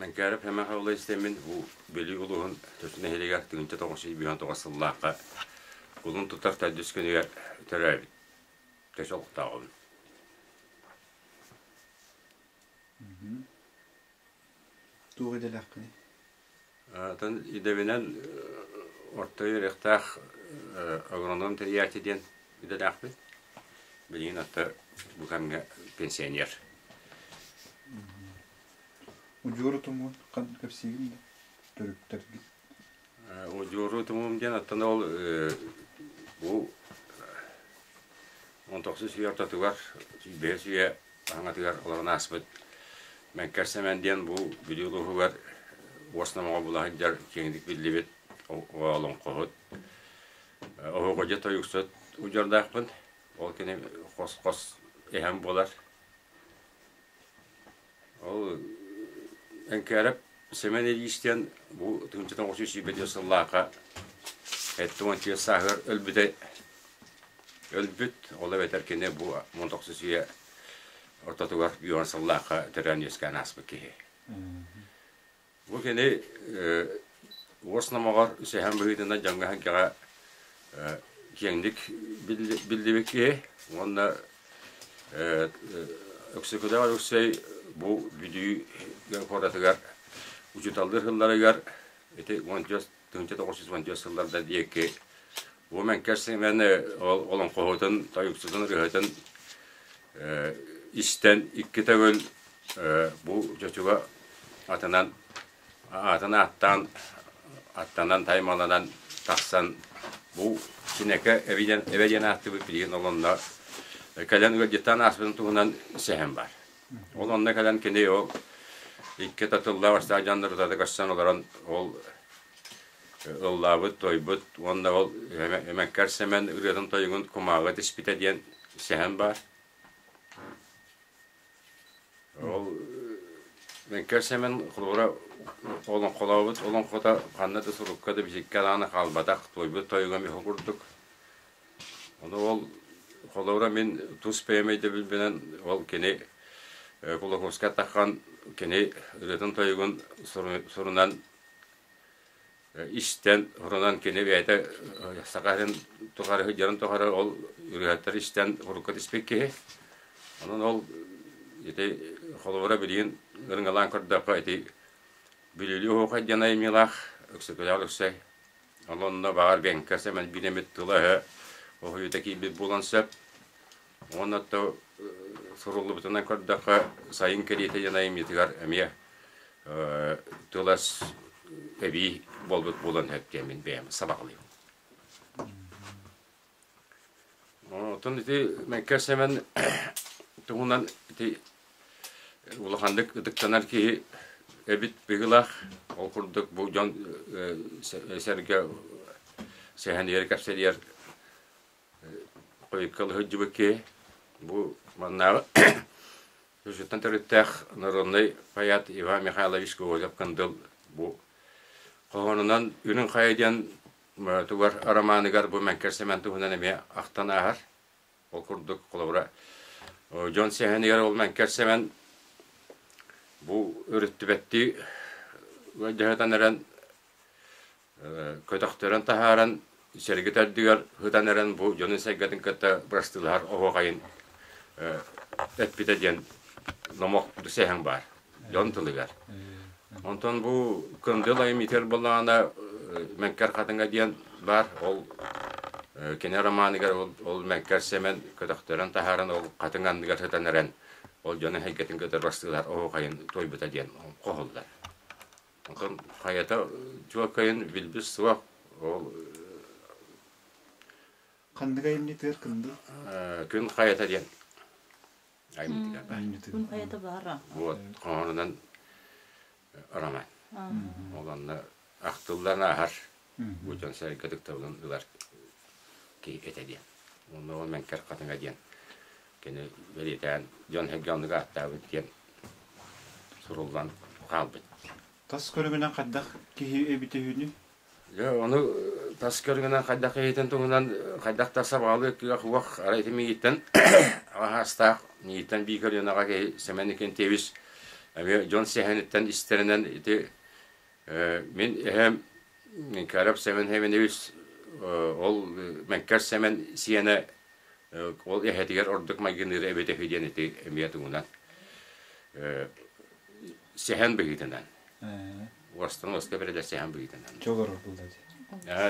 Мэҥкээрэ Пэмэхэ истэммин бу Бүлүү улууһун Төрсүн нэһилиэгэр 1959 сыллаахха кулун тутар төрдүс күнүгэр төрөөбүт көс олохтооҕум. Туох идэлээххиний? Атын идэбинэн орто үөрэхтээх агроном тэрийээччи диэн идэлээхпин. Билигин атта бу кэмҥэ пенсионер. Удьуор утумун кэпсиигин да төрүттэргин? Удьуор утумум диэн оттон ол бу 19 үйэ ортотугар, 25 үйэ хаҥатыгар олорон ааспыт Мэҥкэр Сэмэн диэн бу Бүлүү улууһугар уос номоҕо була сылдьар киэҥник биллибит олоҥхоһут, оһуохайдьа тойуксут удьуордаахпын. Ол кини хос-хос эһэм буолар. Ол Эҥкээрэп Сэмэн Ильич диэн бу 1924 сыллаахха 74 сааһыгар өлбүтэ өлбүт, ол эбэтэр кини бу 19 үйэ ортотугар үөҕэн сыллаахха төрөөн үөскээн ааспыт киһи. Бу кини уос номоҕор сэһэн быһыытынан дьоҥҥо-сэргэҕэ киэҥник биллибит киһи уонна Өксөкүлээх Өлөксөй бу Бүлүү куоратыгар учууталлыыр сылларыгар ити 1914 сылларда диэки бу Мэҥкэр Сэмэн олоҥхоһутун, тойуксутун, ырыаһытын истэн икки төгүл бу чочуга атынан аатын ааттаан аттанан таймаланан тахсан бу Чинэкэ эбэ диэн ааттыыбыт билигин ол онно кэлэн ыалдьыттаан ааспытын туһунан сэһэн баар. Ол онно кэлэн кини ол икки татыллаах бастаах дьоннор утары көрсөн олорон ол ыллаабыт, тойбут уонна ол Эмэккэр Сэмэн ырыатын тойугун кумааҕы түспүтэ диэн сэһэн баар. Ол Мэҥкэр Сэмэн холобура олоҥхолообут олоҥхото ханна да сурукка да бичиккэ даҕаны хаалбатах, туойбут тойуга миһу курдук. Ону ол холобура мин тус бэйэм өйдөбүлбүнэн ол кини Кулаковскай таххан кини ырыатын тойугун сурунан истэн, урунан кини бэйэтэ саха сирин тухары сылдьарын тухары ол ырыаһыттары истэн урукка түспүт киһи. Онон ол ити холобура билигин ырыҥалаан көрдөххө ити Бүлүүлүү оһуохай диэн айымньылаах Өксөкүлээх Өлөксөй. Ол онно баҕар Бэҥкэ Сэмэн биир эмит тыла-өһө оһуйута киирбит буолан сөп. Уонна то суруллубутунан көрдөххө сайын кэриэтэ диэн айымньытыгар эмиэ тылас эбии буолбут буолан сөп диэн мин бэйэм сабаҕалыыбын. Оттон ити Мэҥкэр Сэмэн туһунан ити улаханнык ытыктанар киһи эбит быһыылаах. Ол курдук бу дьон сэргэ сэһэнигэр кэпсэлиэр хойукка сылдьыбыт киһи бу маннааҕы Үсүттэн төрүттээх народнай поэт Иван Михайлович Гоголев-Кындыл бу хоһоонунан Үрүҥ Хайа диэн тугар романыгар бу Мэҥкэр Сэмэн туһунан эмиэ ахтан ааһар. Ол курдук, холобура, дьон сэһэнигэр ол Мэҥкэр Сэмэн бу өрүттүбэттии дьаһатан эрэн көтөхтөрөн таһааран сэргэ төрдүгэр сытан эрэн бу дьонун-сэргэтин кытта бырастыылаһар оһуохайын эппитэ диэн номох сэһэн баар дьон тылыгар. Онтон бу Кындыл айымньытыгар буоллаҕына Мэҥкэр Хатыҥа диэн баар. Ол кини романыгар ол Мэҥкэр Сэмэн көтөхтөрөн таһааран ол хатыҥ анныгар сытан эрэн ол дьонун эйгэтин кытта бырастыылаһар оһуохайын туойбута диэн хоһуллар. Онтон хайата чуолкайын билбит суох. Ол Ханнык айымньытыгар кындыл? Күн хайата диэн айымньытыгар баар. Күн хайата баара. Вот, хоһоонунан роман. Ол онно ахтыллан ааһар бу дьон сэргэ ытыктабылын ылар киһи этэ диэн. Онно ол Мэҥкэр Хатыҥа диэн кини бэлиэтээн дьон сэргэ оннук ааттаабыт диэн суруллан хаалбыт. Тас көрүҥүнэн хайдах киһи эбитэ үһүнүй? Дьэ, ону тас көрүҥүнэн хайдах киһитин туһунан хайдах да сабаҕалыыр кыах уох арай ити миигиттэн аҕаһаастаах миигиттэн биир көлүөнэҕэ киһи Сэмэн Никентьевич. Эмиэ дьон сэһэниттэн истэринэн ити мин эһэм Карап Сэмэн Хэмэнэбис ол Мэҥкэр Сэмэн сиэнэ ол эһэтигэр ордук майгыныыр эбит үһү диэн ити эмиэ туһунан сэһэн быһыытынан уостан уоска бэрэлэр сэһэн быһыытынан Чолорор булла дии.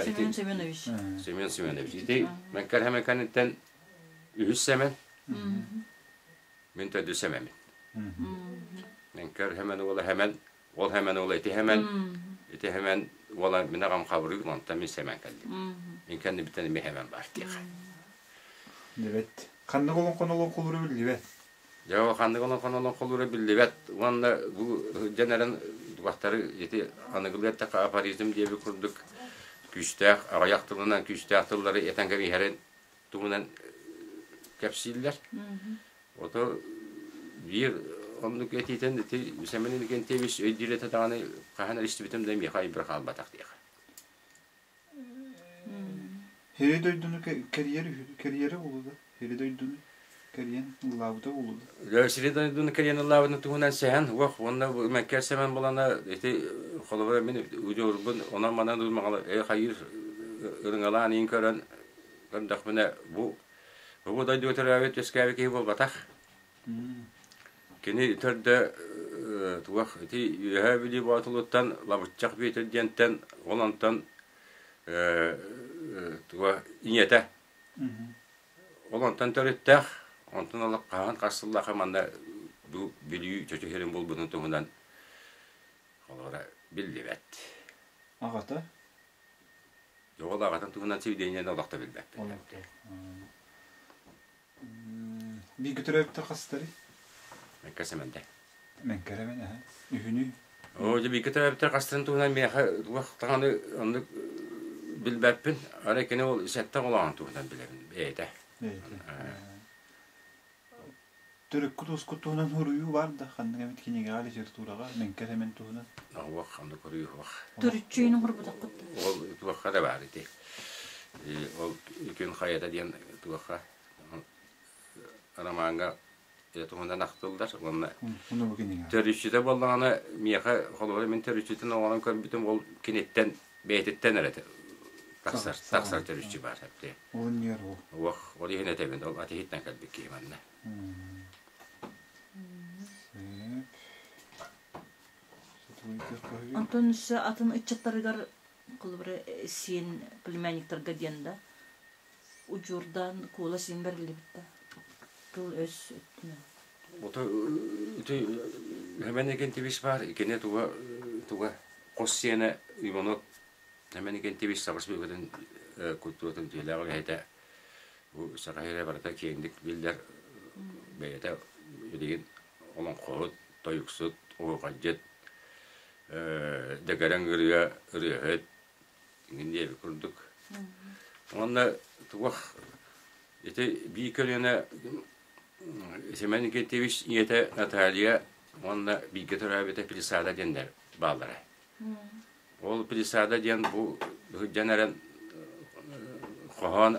Семен Семенович. Семен Семенович. Ити Мэҥкэр Хэмэкэниттэн үһүс Сэмэн. Мин төрдүс Сэмэммин. Мэҥкэр Хэмэн уола Хэмэн Ол Хэмэн уола ити Хэмэн, ити Хэмэн уола мин аҕам Хабырыыл, онтон мин Сэмэн кэллим. Мин кэннибиттэн эмиэ Хэмэн баар диэхэ. Билбэт. Ханнык олоҥхону олоҥхолуура биллибэт. Дьэ ол ханнык олоҥхону олоҥхолуура биллибэт уонна бу сылдьан эрэн дубахтары ити аныгылыы эттэххэ афоризм диэбит курдук күүстээх аҕыйах тылынан күүстээх тыллары этэн кэбиһэрин туһунан кэпсииллэр. Ото биир оннук этиитэн ити Сэмэн Иннокентьевич өйдүүр этэ даҕаны хаһан эрэ истибитим да миэхэ өйбөр хаалбатах диэхэ. Хири дойдуну кэрийэр кэрийэрэ буолуо да? Хири дойдуну кэрийэн ыллаабыта буолуо да? Сири дойдуну кэрийэн ыллаабытын туһунан сэһэн уох уонна Мэккэ Сэмэн булана ити холобура мин удьуорбун онон-манан ылмаҕала хайыыр ырыҥалаан иин көрөн көрдөхпүнэ бу Бу дойдуга төрөөбүт үөскээбит киһи буолбатах. Кини төрдө туох ити Үөһээ Бүлүү Боотулуттан Лабыччах Бүөтүр диэнтэн ол онтон туга ийэтэ. Ол онтон төрүттээх, онтон олох хаһан хас сыллаахха манна бу Бүлүү Чочу сирин булбутун туһунан холобура биллибэт. Аҕата? Оҕо аҕатын туһунан сведениены олох да билбэппин. Бииргэ төрөөбүттэр хастарый? Мэҥкэ Сэмэнтэй. Мэҥкэрэ мен эһэ. Үһүнүй? Оо, дьэ бииргэ төрөөбүттэр хастарын туһунан миэхэ туох даҕаны оннук билбэппин. Арай кини ол сэттэ оҕолооҕун туһунан билэбин бэйэтэ. Бэйэтэ. Төрүккүт ускут туһунан суруйуу баар да ханнык эмит кинигэҕэ, литератураҕа Мэҥкэ Сэмэн туһунан? Оһуох, ханнык суруйуу суох. Төрүччү оҥорботоххут да? Ол туохха да баар ити. Ол Күн хайата диэн туохха ромаҥҥа туһунан ахтыллар уонна төрүччүтэ буоллаҕына миэхэ холобура мин төрүччүтүн оҥорон көрбүтүм ол киниттэн бэйэтиттэн эрэ тахсар тахсар төрүччү баар эбит. Ол иннигэр ол. Уох, ол иһин этэбин, ол атиһиттэн кэлбит киһи манна. Онтон өссө атын ыччаттарыгар холобура сиэн племянниктарга диэн да удьуордаан куола син бэриллибит да тыл өс өттүнэн. Ото ити Хэмэн Эгентевич баар, икини туга туга хос сиэнэ Иванов Хэмэн Эгентевич Саха Республикатын культуратын үтүөлээх үлэһитэ бу Саха сирэ барыта киэҥник биллэр бэйэтэ билигин олоҥхоһут, тойуксут, оһуохайдьыт, дэгэрэҥ ырыа ырыаһыт иҥин диэбит курдук. Уонна туох ити биир көлүөнэ Семен Никитевич ийэтэ Наталья уонна бииргэ төрөөбүтэ Плесада диэннэр бааллара. Ол Плесада диэн бу сылдьан эрэн хоһоон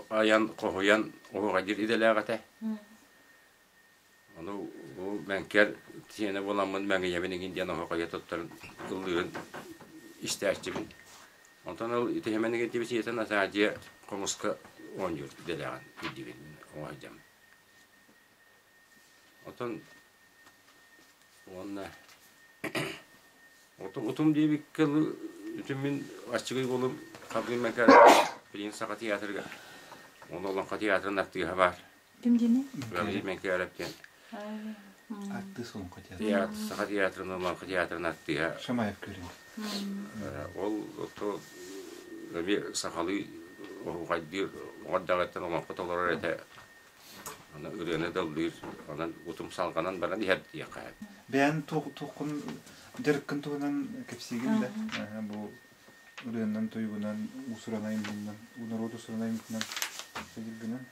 айан, хоһуйан оһуохайдыыр идэлээх этэ. Ону бу Мэҥкэр сиэнэ буоламмын мэҥийэбин игин диэн оһуохайга туттарын ыллыырын истээччибин. Онтон ол ити Семен Никитевич ийэтэ Наталья хомуска оонньуур идэлээҕин билдибин оҥо сылдьаммын. Оттон уонна утум диэбиккэ үтүм мин аччыгый уолум Хабдын Мэҥкэр билигин Саха театрыгар уонна Олоҥхо театрын артыыһа баар. Ким диэний? Гаврил Мэҥкээров диэн. Артыыс Олоҥхо театра. Саха театрын Олоҥхо театрын артыыһа. Шамаев көрүҥ. Ол ото эмиэ сахалыы оһуохайдыыр оҕордаҕыттан олоҥхо толорор этэ. Аны ырыаны да ыллыыр, онон утум салҕанан баран иһэр диэххэ. Бэйэн туоххун дьарыккын туһунан кэпсиигин да бу ырыаннан тойугунан уус-уран айымньынан норуот уус-уран айымньытынан сылдьыргынан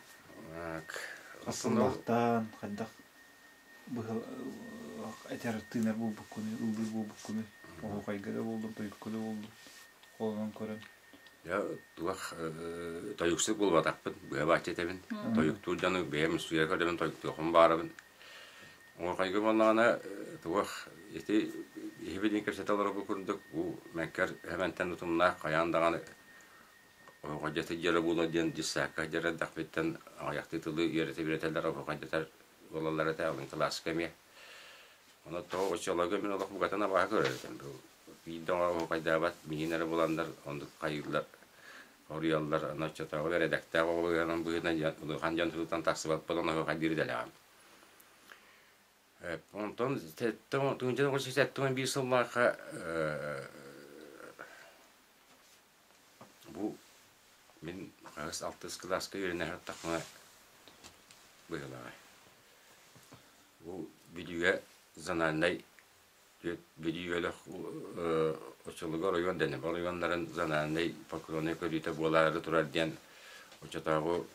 Асыллаахтаан хайдах этэр тыынар буолбуккунуй, ыллыыр буолбуккунуй, оһуохайга да буоллун, тойукка да буоллун, холонон көрөн. Я туох тойуксук буолбатахпын, быһа бааччы этэбин. Тойуктуур дьону бэйэм суйа көрөбүн, тойуктуохпун баарабын. Оҥохойго буоллаҕына туох ити иһибитин кэпсэтэ олорор курдук бу Мэҥкэр Сэмэнтэн утумнаах хайаан даҕаны оһоҕойдьото дьара буолуо диэн дьыссаакка дьара эрдэхпиттэн аҕыйахтыы тылы үөрэтэ-үөрэтэллэр оһоҕойдотор буолаллар этэ алын кылааска эмиэ. Ону тоҕо оччолорго мин олох букатын абааһы көрөр этим. Биир да оһоҕойдообот миигин эрэ буланнар оннук хайыыллар хоруйаллар. Аны оччотооҕу эрэдэктээх оҕо быһыытынан улахан дьон тылыттан тахсыбат буолан оһоҕойдуур идэлээҕим. Онтон 1971 сыллаахха бу мин хаһыс алтыс кылааска үөрэнэ сырыттахпына быһыылааҕа. Бу Бүлүүгэ зональнай Бүлүү бөлөх оччолорго оройуон дэнэр. Оройуоннарын зональнай покровнай көрүүтэ буолаары турар диэн оччотооҕу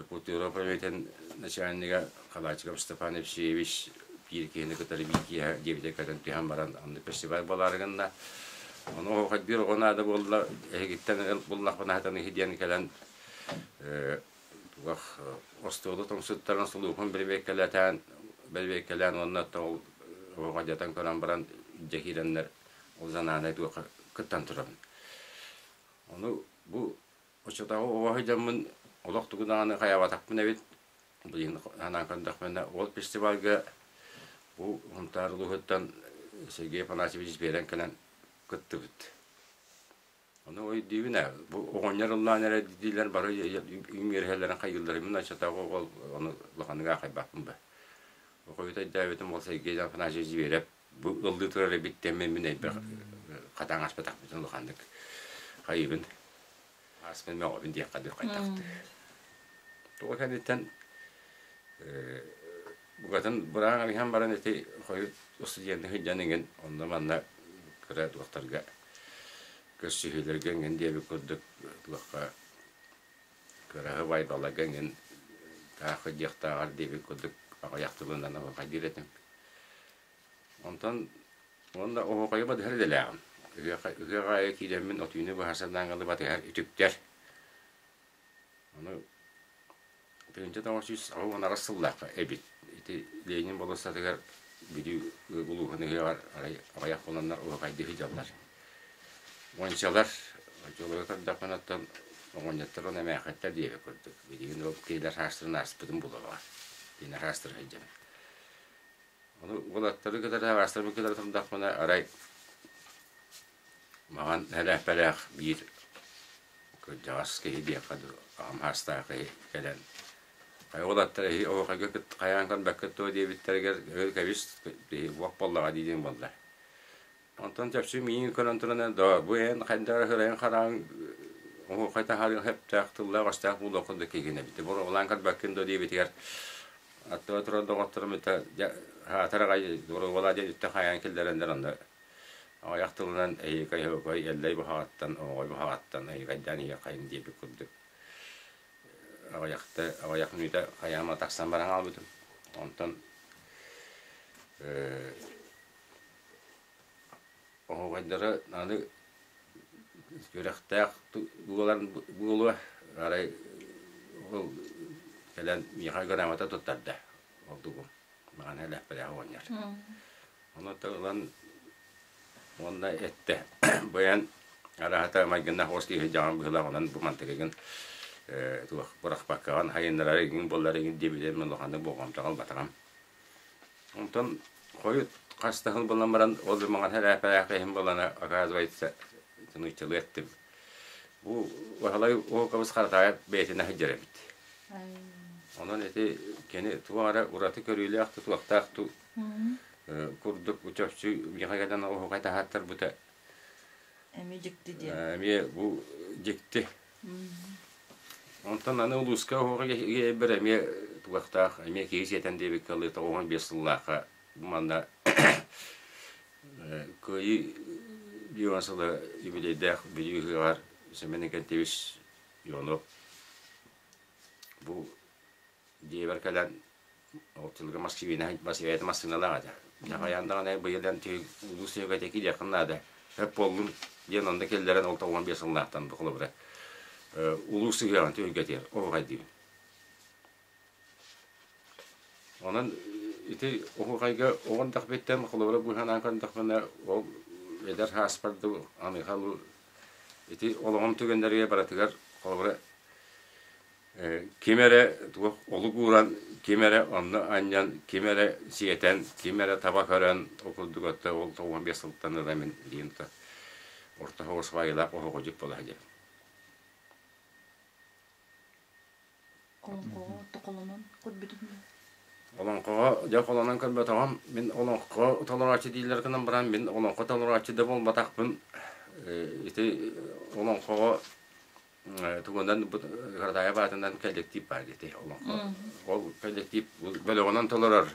культура управлениетын начальнига Халачиков Степан Евсеевич биир киһини кытары биир киэһэ диэбитэ көтөн түһэн баран онно фестиваль буолаары гынна. Ону оһохой биир оҕо наада буолла, эһигиттэн буллахпына хатан иһи диэн кэлэн туох остуолу тоҥсуттаран сулуухун бэрэбиэркэлэтээн бэрэбиэркэлээн уонна ол оҕодьотон көрөн баран дьэ киирэннэр ол занаанай туохха кыттан турабын. Ону бу оччотооҕу оҕо сылдьаммын олох тугу даҕаны хайаабатахпын эбит. Билигин санаан көрдөхпүнэ ол фестивальга бу Сунтаар улууһуттан Сергей Афанасьевич биэрэн кэлэн кыттыбыт. Ону өйдүүбүн ээ, бу оҕонньор ыллаан эрэ дииллэр бары үҥүөрүһэллэрин хайыылларын мин оччотооҕу ол ону улаханнык аахайбаппын ба. Хойут өйдөөбүтүм ол Сергей Афанасьевич Зверев бу ыллыы турар эбит диэммин мин элбэх хатаан аспатахпытын улаханнык хайыыбын ааспын мөҕөбүн диэххэ дуу хайдахтыы. Тоҕо кэнниттэн букатын быраан иһэн баран ити хойут студенты сылдьан иҥин онно-манна кыра туохтарга көрсүһүүлэргэ эҥин диэбит курдук туохха кыраһы балага эҥин таах диэхтааҕар диэбит курдук аҕыйах тылынан оһуохайдыыр этим. Онтон уонна оһуохайы батыһар идэлээҕим. Ыһыах аайы киирэммин отууну быһа санааҥҥа батыһар үтүктэр. Ону 1998 сыллаахха эбит. Ити Ленин болуоссатыгар Бүлүү улууһун ыһыаҕар арай аҕыйах буоланнар оһуохайдыы сылдьаллар. Уончалар, оччолорго көрдөхпүнэ оттон оҕонньоттор уонна эмээххиттэр диэбит курдук. Билигин ол кинилэр саастарын ааспытын булабаҕа. Кинилэр саастара сылдьабын. Ону уолаттары кытары саастарбын кытары турдахпына арай Маҕан элээх-бэлээх биир кырдьаҕас киһи диэххэ дылы, аҕам саастаах киһи кэлэн, «Хайа уолаттар эһиги оһуохайга хайаан көрбөккүт дуо?» диэбиттэригэр, «Өр кэбис, биһиги уох буоллаҕа дии» диэн буолла. Онтон чопчу миигин көрөн туран, «Доо, бу эн хайдах эрэ сырайыҥ-хараҕыҥ оһуохай таһаарыан сөптөөх тыллаах-өстөөх буолуох курдук киһигин эбит, боруобалаан көрбөккүн дуо?» диэбитигэр, аттыга турар доҕотторум этэ, «Дьэ, саатар аҕай боруобалаа» диэн үттэ хайаан киллэрэннэр онно Аҕыйах тылынан эһиэкэй оһуокай Эллэй баһаҕаттан, Оҕоҕой баһаҕаттан эһиэкэйдээн иһиэххэйиҥ диэбит курдук аҕыйахта аҕыйах мүнүүтэ хайаама тахсан баран хаалбытым. Онтон оһуохайдара аны сүрэхтээх буолан буолуо арай ол кэлэн миэхэ грамота туттарда ол тугу маҕан элэппэлээх оҕонньор. Ону ылан уонна эттэ быйан араһата майгыннаах уос киһи дьаҕан быһыылаах онон бу мантыгыгын туох бырахпаккаҕын хайыннарар игин буоллар игин диэбитин мин улаханнык болҕомтоҕо ылбатаҕым. Онтон хойут хас да сыл буолан баран ол маҥан эрээпэлээх иһин буолан оказывается нууччалыы эттим. Бу Баһылай Уолкабыс Харатаайап бэйэтинэ сылдьар эбит. Онон ити кини туох эрэ ураты көрүүлээх тутуохтаах ту курдук чопчу миэхэ кэлэн оһуохай таһааттарбыта Эмиэ дьикти диэн. Эмиэ бу дьикти. Онтон аны улууска оһуохай бэр эмиэ тугахтаах, эмиэ киһи сиэтэн диэбиккэ ылыы 95 сыллаахха манна Кыайыы бион сыла юбилейдээх Бүлүү ыһыаҕар Семен Иннокентьевич Иванов бу дьиэбэр кэлэн ол сылга Москвина бэйэтэ массыыналаах этэ. Дьэ хайаан даҕаны быйыл эн улуус түһүгэтэ киириэххин наада. Сөп буоллун диэн онно киллэрэн ол 95 сыллаахтан холобура улуус ыһыаҕын түһүлгэтигэр оһуохайдыыбын. Онон Ити оһуохайга оҕон дэхпиттэн холобура быһанаан көрдөхпүнэ, ол эдэр сааспар дуу, аныха ити олоҕум түгэннэригэр барытыгар холобура ким эрэ туох олук ууран, ким эрэ онно анньан, ким эрэ сиэтэн, ким эрэ таба көрөн, ол курдук өттө ол 95 сылтан ыла мин диэн орто соҕус баайыылаах оһоҕодьут буола сылдьабын. Олоҥхоҕо токолонон көрбүтүм. Олоҥхоҕо дьэ холонон көрбөтөҕүм. Мин олоҥхо толорооччу дииллэр гынан баран, мин олоҥхо толорооччу да буолбатахпын. Ити олоҥхоҕо тугунан Харатаайап аатынан коллектив баар ити олоҥхо. Ол коллектив бөлөҕүнэн толорор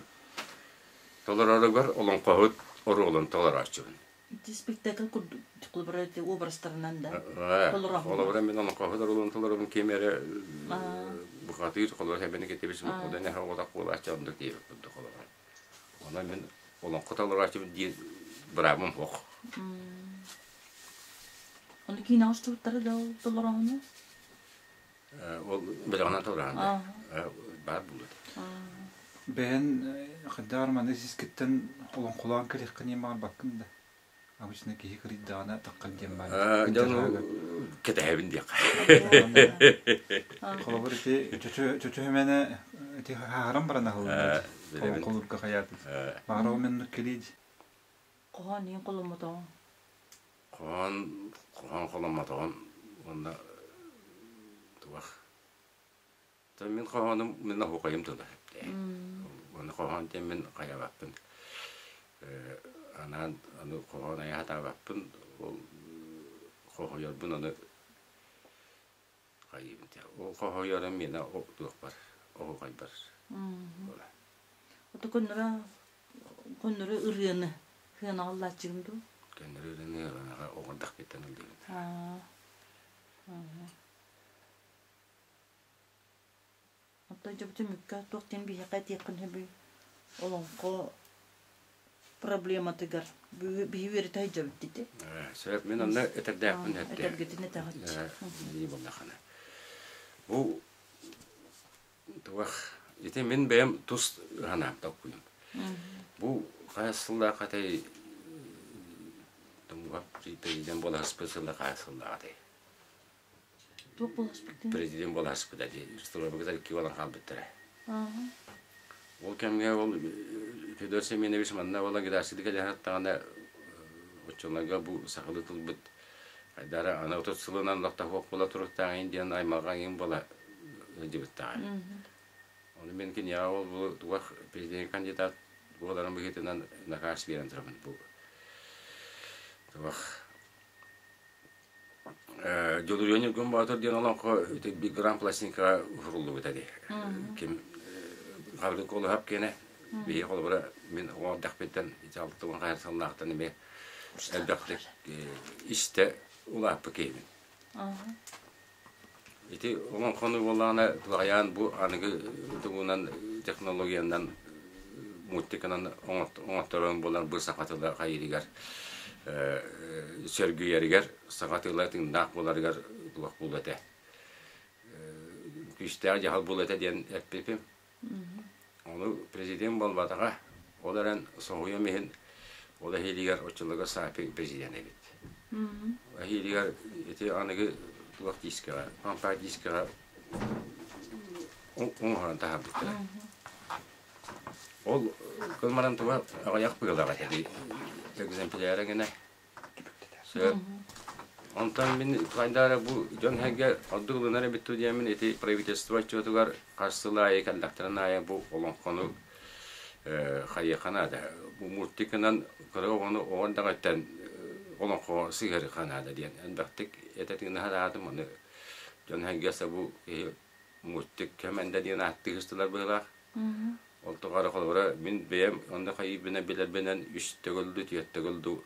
толороругар олоҥхоһут оруолун толорооччубун. Ити спектакль курдук холобура ити образтарынан да толороһун. Холобура мин олоҥхоһут оруолун толоробун ким эрэ бухатыыр холобура хэбэни кетебис одан эһэ оҕотох буолааччы оннук диэбит курдук холобура. Онон мин олоҥхо толорооччубун диир быраабым суох. Ону киинэҕэ устубуттара да ол толороһуну? Ол бэлэҕинэн толороһун баар буолуо. Бэйэн хайдах маны сискиттэн олоҥхолоон кэлиэххин иэн баҕарбаккын да? Обычно киһи кырыйдаҕына таххан диэн баар. Дьону кэтэһэбин диэххэ. Холобур ити чөчө-чөчө ити хааран баран аһыллар. Олоҥхолуурга хайаатын. Баҕар ол кэлиий. Хоһоон иин холоммотоҕуҥ. Хоһоон хоһоон холоммотоҕум уонна туох мин хоһоонум мин оһуохайым тыла уонна хоһоон диэн мин хайабаппын анаан аны хоһоон айа сатаабаппын ол хоһуйарбын аны хайыыбын ол хоһуйарым миэнэ туохпар оһуохайбар Ото көннөрө көннөрү ырыаны сыанаҕаллааччыгын дуу? Көннөрү ырыаны ыаранаҕа оҕордахпыттан ыллыыбын. Оттон дьэ бу түмүккэ туох диэн биһиэхэ этиэххин сөбүй? Олоҥхо проблематыгар биһи үөрэтэ сылдьабыт дии. Сөп, мин онно этэрдээхпин эттэ. Этэргитин этэҕит. Дии буоллахына. Бу туох ити мин бэйэм тус санаам толкуйум. Бу хайа сыллаах атай Тумуһап президент буоласпыт сыла хайа сыллаах атай? Туох буоласпыт Президент буоласпыта дии. Стройбыгытар икки буолан хаалбыттара. Ол кэмҥэ ол Федор Семенович манна буолан гидасыды кэлэ саттаҕына оччолорго бу сахалыы тылбыт хайдара аны 30 сылынан лохтоһуох буола туруктааҕын диэн аймалҕан иҥин буола сылдьыбыттааҕа. Ону мин киниэхэ ол бу тугах президент кандидат буоларын быһыытынан накаас биэрэн турабын бу тугах Дьулуруйан Ньургун Боотур диэн олоҥхо ити грамм пластинкаҕа уһуруллубута дии. Ким Хабырын Куолуһап киэнэ биһи холобура мин оҕо эрдэхпиттэн ити 60 хаһар сыллаахтан эмиэ элбэхтик истэ улааппыт киһибин. Ити олоҥхону буоллаҕына туһайаан бу аныгы тугунан технологиянан мультиканан оҥотторон буолан бу саха тыла хайыырыгар сөргүйэригэр саха тыла тыыннаах буоларыгар туох буолуо этэ күүстээх дьаһал буолуо этэ диэн эппипим. Ону президент буолбатаҕа. Ол эрэн соһуйуом иһин ол эһиилигэр оччолорго Саапи президент эбит. Эһиилигэр ити аныгы туох диискэҕэ, компакт диискэҕэ оҥоһон таһаарбыттара. Ол кылмаран туга аҕыйах быылаах этэ дии. Экземпляра гына Сөп. Онтон мин хайдара бу дьон сэргэ ордук ылынар эбит дуу диэммин ити правительство отчуотугар хас сыл аайы кэллэхтэрин аайы бу олоҥхону хайыахха наада. Бу мультикынан кыра оҕону оҕо эрдэҕиттэн олоҥхоҕо сыһыарыахха наада диэн элбэхтик этэ тыына сатаатым. Аны дьон сэргэ бу киһи мультик кэмэндэ диэн ааттыы сыстылар быһыылаах. Ол тухары холобура мин бэйэм онно хайыыбынан билэрбинэн үс төгүл дуу, түөрт төгүл дуу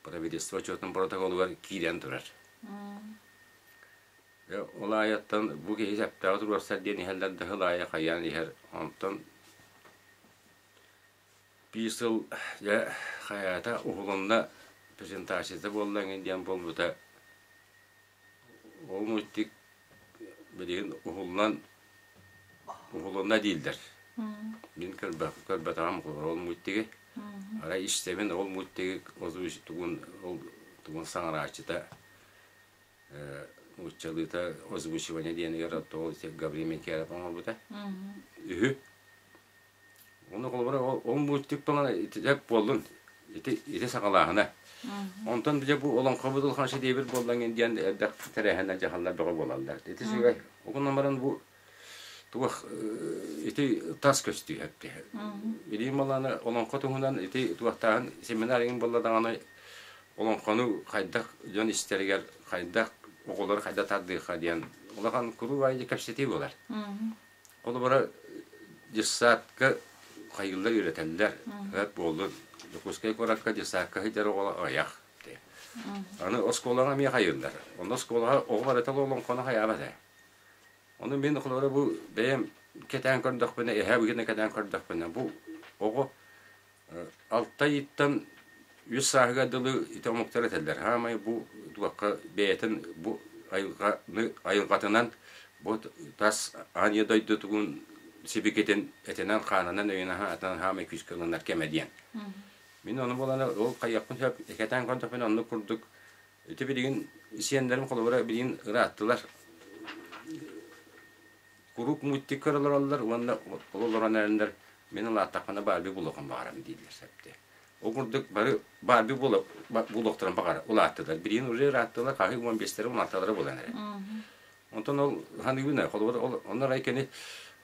правительство отчуотун протоколугар киирэн турар. Ол аайыттан бу киһи сөптөөҕү туруорсар диэн иһэллэр да сыл аайы хайаан иһэр. Онтон биир сыл дьэ хайаата уһулунна презентацията буолла эҥин диэн буолбута. Ол мультик билигин уһуллан уһулунна дииллэр. Мин көрбөтөҕүм ол мультиги. Арай истэбин ол мультиги тугун ол тугун саҥарааччыта нууччалыыта озвучивание диэнигэр ол Гаврил Менкяров оҥорбута. Үһү. Ону холобура ол мультик туһунан ити буоллун ити ити саҕалааһына. Онтон дьэ бу олоҥхобут улахан ситиэбит буоллаҥ диэн элбэх тэрээһиннэр дьаһаллар бөҕө буолаллар. Ити үчүгэй. Угунан баран бу туох ити тас көстүү эпти. Илиим балаана олоҥхо туһунан ити туохтааһын семинар иҥин буолла даҕаны олоҥхону хайдах дьон истэригэр хайдах оҕолору хайдах тардыахха диэн улахан куруук аайы кэпсэтии буолар. Холобура, дьыссаатка хайыыллар үөрэтэллэр. Эт буоллун, Дьокуускай куоракка дьыссаакка сылдьар оҕо аҕыйах. Аны оскуолаҕа эмиэ хайыыллар. Онно оскуолаҕа оҕо барыта олоҥхону хайаабат ээ. Ону мин холобура бу бэйэм кэтээн көрдөхпүнэ, эһээ быһыытынан кэтээн көрдөхпүнэ, бу оҕо алта ыйыттан үс сааһыгар дылы ити омуктар этэллэр. Хаамай бу туохха бэйэтин бу айылҕаны айылҕатынан бу тас аан дойдутугун сибикитин этинэн-хаанынан өйүнэн-хаанынан хаамай күүскэ ылынар кэмэ диэн. Мин ону буолан ол хайыахпын сөп кэтээн көрдөхпүнэ оннук курдук ити билигин сиэннэрим холобура билигин ырааттылар. Куруук мультик көрө олороллор уонна ол олорон эрэннэр мин улааттахпына Барби булуохум баҕарам дииллэр сөптө. Ол курдук бары Барби булуохтарын баҕара улааттылар. Билигин уже ырааттылар, хаһыы 15-тэрэ 16-лара буолан эрэр. Онтон ол ханыыбын холобур ол онно арай кини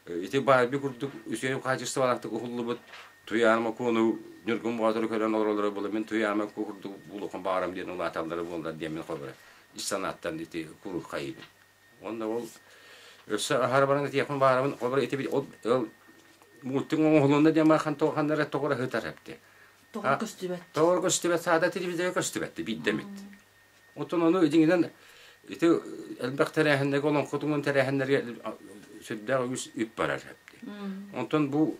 ити Барби курдук үчүгэй хаачыстыбалаахтык уһуллубут Туйаама Куону Ньургун Боотуру көрөн олороллоро буолла мин Туйаама Куо курдук булуохум баҕарам диэн улааталлара буоллар диэн мин холобура ис санааттан ити куруук хайыыбын. Уонна ол өссө аһара баран этиэхпин баарабын, олор ити ол муутун оҥоһулунна диэн махан тоҕо тоҕо ыһытар эбит. Тоҕо көстүбэт. Тоҕо көстүбэт, саада телевизорга көстүбэт биирдэмит. Оттон ону дьиҥинэн ити элбэх тэрээһиннэргэ олоҥхотуҥун тэрээһиннэргэ сүрдээх үгүс үп барар эбит. Онтон бу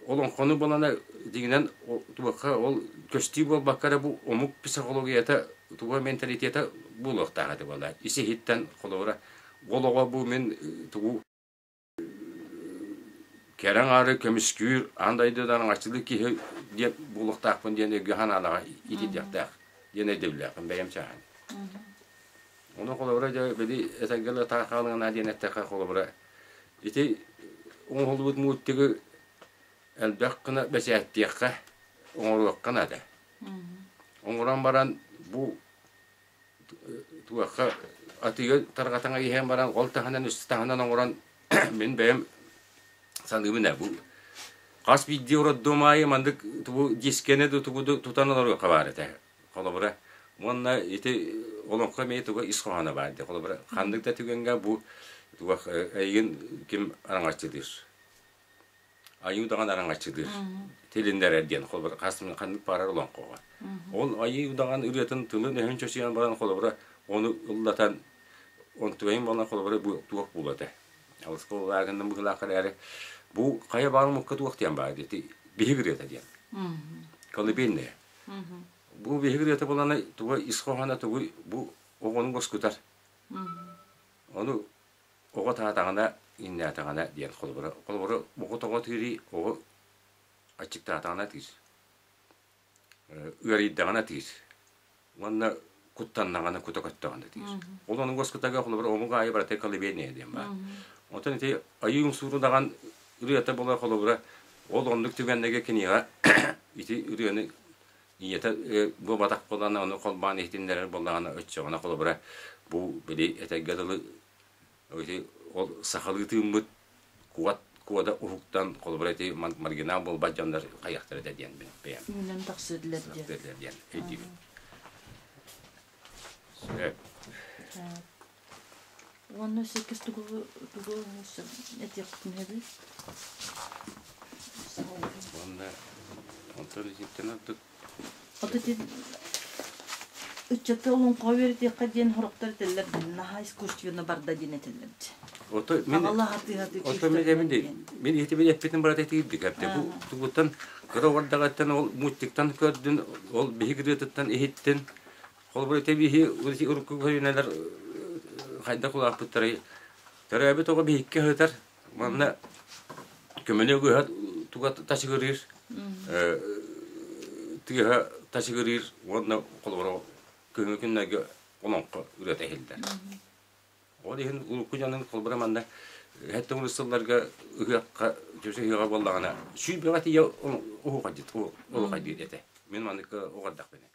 олоҥхону булана дьиҥинэн туохха ол көстүү буолбакка эрэ бу омук психологията туга менталитета буолуохтаах этэ буолла ис иһиттэн холобура ол оҕо бу мин тугу кэрэ аҥаары көмүскүүр аан дойдудан аҥаччылыы киһи диэн буолуохтаахпын диэн өйгө санаалаҕа иитиллиэхтээх диэн өйдөбүллээхпин бэйэм чааһын. Ону холобура дьэ били этэргэ таах хаалыҥына диэн эттэххэ холобура Ити оҥоһуллубут мультигы элбэх гына бэчээттиэххэ, оҥоруохха наада. Оҥорон баран бу туохха атыыга тарҕатан иһэн баран ол таһынан үс таһынан оҥорон мин бэйэм саныыбын ээ бу хас биирдии роддом аайы маннык тугу дискэни да тугу да тутан олоруохха баар этэ. Холобура, уонна ити олоҥхо эмиэ туга ис хоһооно баар дии. Холобура, ханнык да түгэҥҥэ бу туох эйигин ким араҥаччылыыр? Айыы удаҕан араҥаччылыыр. Тилиннэрэр диэн холобура хас ханнык баарар олоҥхоҕо. Ол айыы удаҕан ырыатын тылын-өһүн чочуйан баран холобура ону ыллатан онтугайын буолан холобура бу туох буолуо этэ. Алыска улаагыннан быһыылаах эрээри бу хайа баар омукка туох диэн баар ити биһик ырыата диэн. Колыбельная. Бу биһиги ырыата буолана туга ис хоһооно тугуй бу оҕону уоскутар. Ону оҕо таатаҕына, иннэтэҕинэ диэн холобура. Холобура оҕо тоҕо тыырый, оҕо аччыктаатаҕына тыыр. Ыарыйдаҕына тыыр. Уонна куттаннаҕына кута көттөҕүнэ тыыр. Ол ону уоскутарга холобура омук аайы барыта колыбельная диэн баар. Онтон ити айыы умсууру даҕан ырыата буолар холобура ол оннук түгэннэргэ киниэхэ ити ырыаны ийэтэ буолбатах буоллаҕына ону холбоон иһитиннэрэр буоллаҕына оччоҕуна холобура бу били этэргэ дылы ити ол сахалыы тыыммыт куот куода уһуктан холобура ити маргинал буолбат дьоннор хайыахтара этэ диэн мин бэйэм Үүнэн тахсыдылар диэн. диэн өйдүүбүн. Сөп. Уонна сэкис тугу тугу этиэххитин сөбүй? Уонна онтон итинтэн ордук Ото ити ыччаты олоҥхоҕо үөрэтиэххэ диэн сорохтор этэллэр наһаа искусственно барда диэн этэллэр Ото мин Аҕала хатыы-хатыы ото мин эбин мин иһитибин эппитин барата этиирдик эпте бу тугуттан кыра уордаҕыттан ол мультиктан көрдүн ол биһиги ырыатыттан иһиттин Холобур, ити биһи урукку көлүөнэлэр хайдах улааппыттарый? Төрөөбүт оҕо биһиккэ ыһытар. Манна Көмөлө ыһа туга тачыгырыыр, тыаһа тачыгырыыр уонна холобура күһүҥҥү күннэргэ олоҥхо ырыата иһиллэр. Ол иһин урукку дьонун холобура манна хэттэ уон сылларга ыһыахха түсэ ыһыаҕа буоллаҕына сүүрбэҕэ тиийэ уһуохайдыыр этэ. Мин маннык оҕордахпына.